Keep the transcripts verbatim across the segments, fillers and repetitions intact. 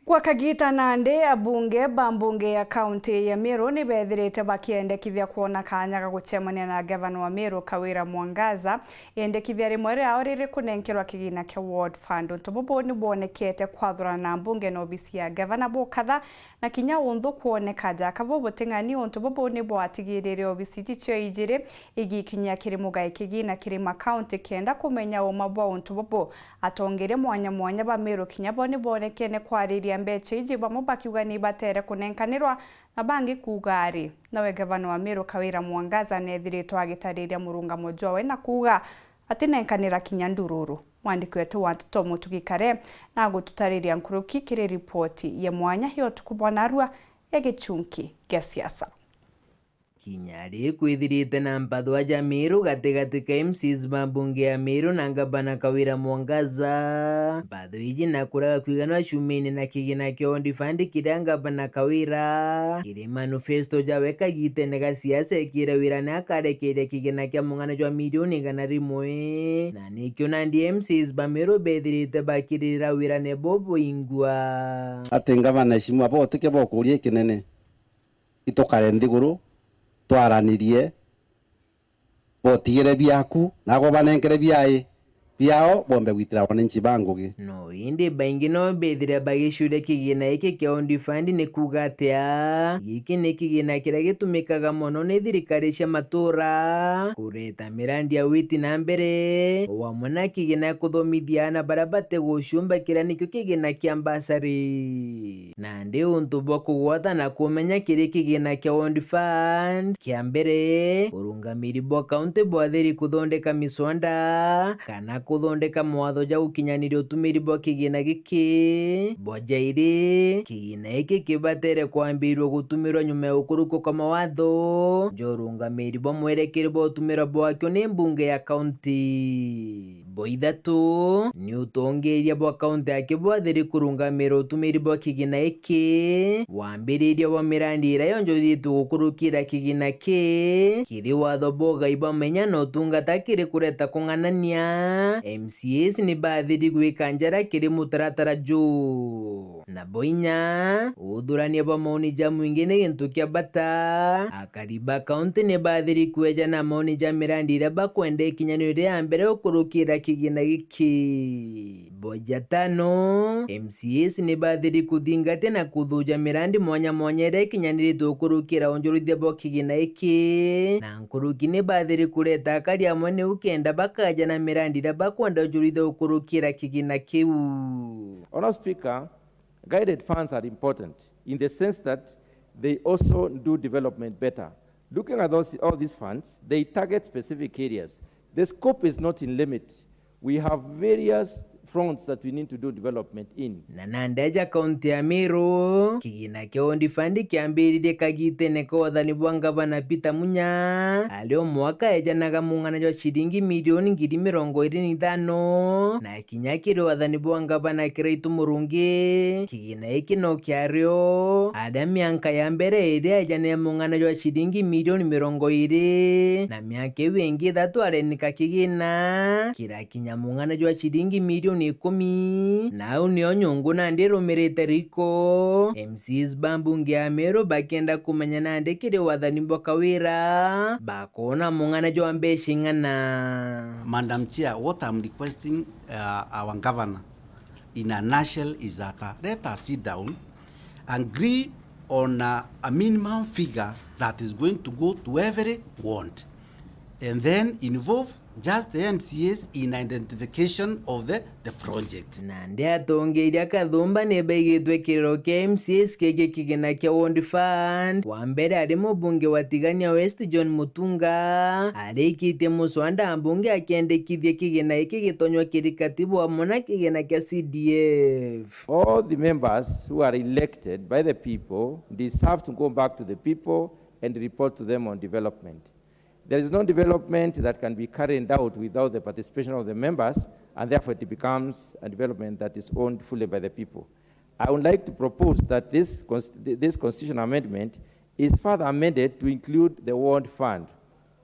Gwa kagiita nandi, abunge ba mbunge ya kaunti ya Meru ni beethirite bakiendekithia kwona kaanya ga gucemania na ngavana wa Meru, Kawira Mwangaza, iendekithia rimwe riao riri kunenkerwa kigina kia Ward Fund. Untu bubu ni bwonekete kwathurana na mbunge na obisi ya ngavana bukatha, na kinya unthu kwoneka jaka bubuting'ani. Untu bubu ni bwatigirire obisi iji cio ijiri igikinyia kiri mugai kigina kiri makaunti kenda kumenya uma bwa untu bubu. Atongeria mwanya mwanya ba Meru kinya bo ni boonekene kwariria mbecha iji, bamwe bakiuga ni ibatere kunenkanirwa, na bangi kuuga ari. Nawe ngavana wa Meru Kawira Mwangaza neethiritwe agitariria murungamo jwawe na kuuga atinenkanira kinya ndururu. Mwandiki wetu wa nteto Mutugi Kare na agututariria nkuruki kiri ripoti ya mwanya ya utuku bwa narua ya gichunki gia siasa. Kinya ri kwithirite na mpathwa ja Meru gatigati ka M C As ba mbunge ya Meru na ngavana Kawira Mwangaza. Mpathwa iji na kuraga kwiganwa ciumiene na kigina kia Ward Fund kiria ngavana Kawira kiri manifesto jawe kagitene ga siasa ekire wira ni akarekeria kigina kia mung'ana jwa milioni igana rimwe. Na nikio nandi M C As ba Meru bethirite bakiririra wira ni bubuingwa. Ati ngavana Mheshimiwa, bo tikio bokuria ikinene. Itukare nthiguru, twaranirie, botigire biaku, nagwe banenkere biai biao, bombe gwitira wananchi ba ngugi. No indi baingi no bethire bagicuria kigina giki kia Ward Fund ni kuuga atia. Giki ni kigina kiria gitumikaga mono ni thirikari cia matura kureta mirandi ya witi na mbere, o amwe na kigina kuthomithia aana baria batiguciumba, kiria nikio kigina kia mbasari. Nandi untu bwa kugwata na kumenya kiri kigina kia Ward Fund, kia mbere, urungamiri bwa kaunti bwathiri kuthondeka miswanda kana kuthondeka mawatho ja gukinyaniria utumiri bwa kigina giki. Bwa jairi, kigina giki kibatere kwambirua gutumirwa nyuma ya gukurukua kwa mawatho ja urungamiri bwa mwerekeri bwa utumira bwakio ni mbunge ya kaunti. Bwa ithatu, ni utongeria bwa kaunti aki bwathiri kurungamira utumiri bwa kigina giki, wambiriria bwa mirandi iria yonjoritwe gukurukira kigina ki, kiri watho bwa ugai bwa menya na utungata kiri kureta kung'anania. M C As ni bathiri gwika njara kiri mutaratara juu. Na bo inya, uthurania bwa maoni ja mwingi ni gintu kia bata. Akari ba kaunti ni bathiri kweja na maoni ja mirandi iria bakwenda ikinyanirwe iri ya mbere ukurukira kigina giki. Bo ja tano, M C As ni bathiri kuthingatia na kuthuja mirandi mwanya mwanya iria ikinyaniritwe ukurukira wonjorithia bwa kigina giki. Na nkuruki ni bathiri kureta akari amwe niu kenda bakaja na mirandi iria bakwenda wonjorithia ukurukira kigina kiu. Honourable Speaker, guided funds are important in the sense that they also do development better. Looking at those, all these funds, they target specific areas. The scope is not in limit. We have various fronts that we need to do development in. Na nandi aja kaunti ya Meru, kigina kia Ward Fund kiambiririe kagitene ka wathani bwa ngavana Peter Munya, ari o mwaka ejanaga mung'ana jwa ciringi milioni ngiri mirongo iri na ithano, na kinya kiri wathani bwa ngavana Kiraitu Murungi, kigina giki no kiario, aria mianka ya mbere iria ejanire mung'ana jwa ciringi milioni mirongo iri, na miaka iu ingi ithatu arenika kigina, kirakinya mung'ana jwa ciringi milioni ikumi, na au nio nyungu nandi irumirite riko. M C As ba mbunge ya Meru bakienda kumenya nandi kiri wathani bwa Kawira, bakoona mung'ana jwa mbeca ing'ana. Madam Chair, what I'm requesting, uh, our governor, in a nutshell, is that, uh, let us sit down, agree on a, a minimum figure that is going to go to every ward, and then involve just the M C As in identification of the, the project. Nandi atongeria Kathumba ni baigitwe kiriro kia M C As kigi kigina kia Ward Fund. Wa mbere ari mubunge wa Tigania West John Mutunga arikitie muswanda mbunge akiendekithia kigina giki gitonywa kiri katibu amwe na kigina kia C D F. All the members who are elected by the people deserve to go back to the people and report to them on development. There is no development that can be carried out without the participation of the members, and therefore it becomes a development that is owned fully by the people. I would like to propose that this const-, this constitutional amendment is further amended to include the Ward Fund.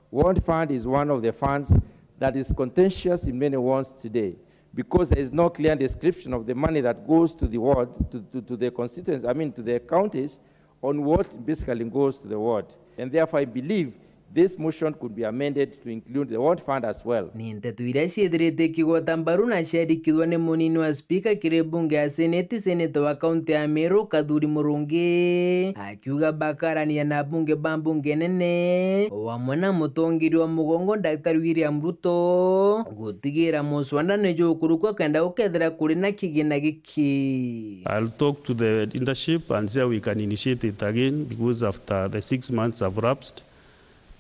Ward Fund is one of the funds that is contentious in many wards today. because there is no clear description of the money that goes to the ward, to, to, to the constituents, I mean, to the counties, on what basically goes to the ward. And therefore, I believe this motion could be amended to include the ward fund as well. Ni nteto iria ciithirite ikigweta mbaru na ciarikithwa ni munini wa spika kiri bunge ya seneti, seneta wa kaunti ya Meru, Kathuri Murungi, akiuga bakarania na abunge ba mbunge nene, o amwe na mutongeria wa mugongo, Daktari William Ruto, gutigira muswada ni jukurukwa kenda gukethira kuri na kigina giki. I'll talk to the leadership and see how we can initiate it again, because after the six months have lapsed,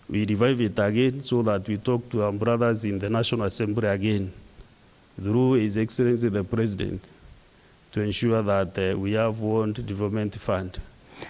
we revive it again so that we talk to our brothers in the National Assembly again through His Excellency the President to ensure that, uh, we have ward development fund.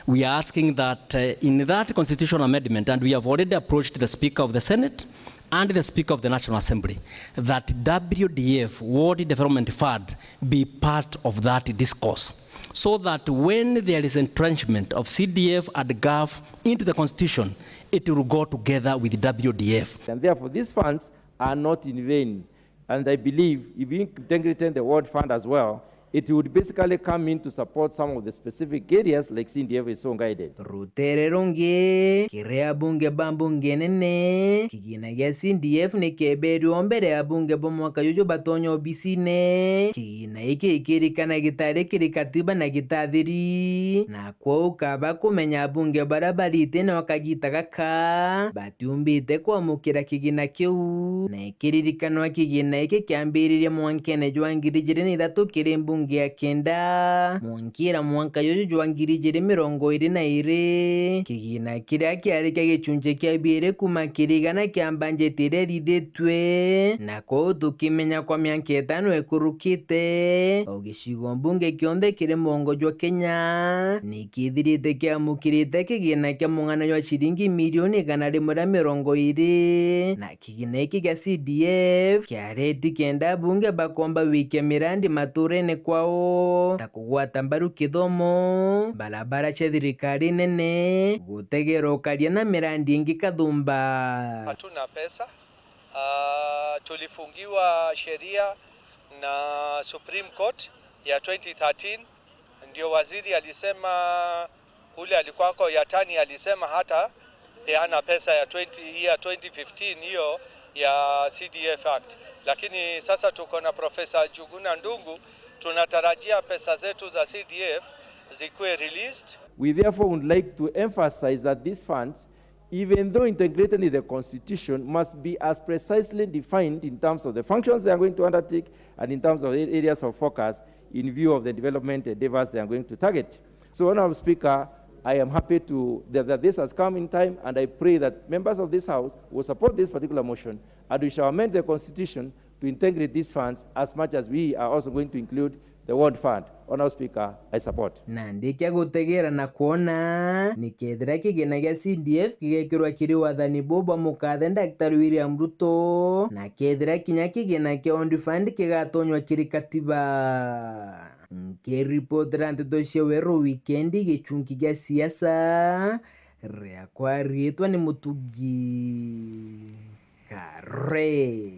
We are asking that, uh, in that constitutional amendment, and we have already approached the Speaker of the Senate and the Speaker of the National Assembly, that W D F, Ward Development Fund, be part of that discourse, so that when there is entrenchment of C D F and gov into the constitution, it will go together with W D F. And therefore, these funds are not in vain. And I believe if we integrate the ward fund as well, it would basically come in to support some of the specific areas like C D F is so guided. Rutere rungi, kiri abunge ba mbunge nene, kigina gia C D F ni kieberirwe mbere ya abunge ba mwaka juju batonya obisine. Kigina giki gikirikana gitari kiri katiba na gitathiri, na kwou kaba kumenya abunge baria barite na kagita gaka batiumbite kwamukira kigina kiu. Na ikiririkanwa kigina giki kiambiririe mwankene jwa ngiri ijiri na ithatu kiri mbunge ya kenda, mwankira mwanka juju jwa ngiri ijiri mirongo iri na iri. Kigina kiria kiari kia gicunji kia biiri kuuma kiri igana kia mbanjeti iria ithithitue, na kwou tukimenya kwa mianka itano ikurukite, o gicigo mbunge kionthe kiri mugongo jwa Kenya ni kithirite kiamukirite kigina kia mung'ana jwa ciringi milioni igana rimwe ria mirongo iri, na kigina giki gia C D F kiareti kenda abunge bakomba gwikia mirandi maturene kwao, ta kugwata mbaru kithomo, barabara cia thirikari nene, gutegera ukaria na mirandi ingi kathumba. Hatuna pesa. Ah, tulifungiwa sheria na Supreme Court ya twenty thirteen, ndio waziri alisema, ule alikuwako Yatani alisema hata peana pesa ya twenty, ya twenty fifteen, hiyo ya C D F Act. Lakini sasa tuko na Professor Njuguna Ndung'u, tunatarajia pesa zetu za C D F zikuwe released. We therefore would like to emphasize that these funds, even though integrated in the constitution, must be as precisely defined in terms of the functions they are going to undertake and in terms of the areas of focus in view of the development endeavors they are going to target. So, Honorable Speaker, I am happy to, that, that this has come in time, and I pray that members of this House will support this particular motion, and we shall amend the constitution to integrate these funds as much as we are also going to include the Ward Fund. Honorable Speaker, I support. Na ndikia gutegera na kwona ni kethira kigina gia C D F kigekirwa kiri wathani buu bwa mukathe Daktari William Ruto, na kethira kinya kigina kia Ward Fund kigatonywa kiri katiba. Nkiripotera nteto cia Weru Wikendi, gichunki gia siasa, riakwa riitwa ni Mutugi Kare.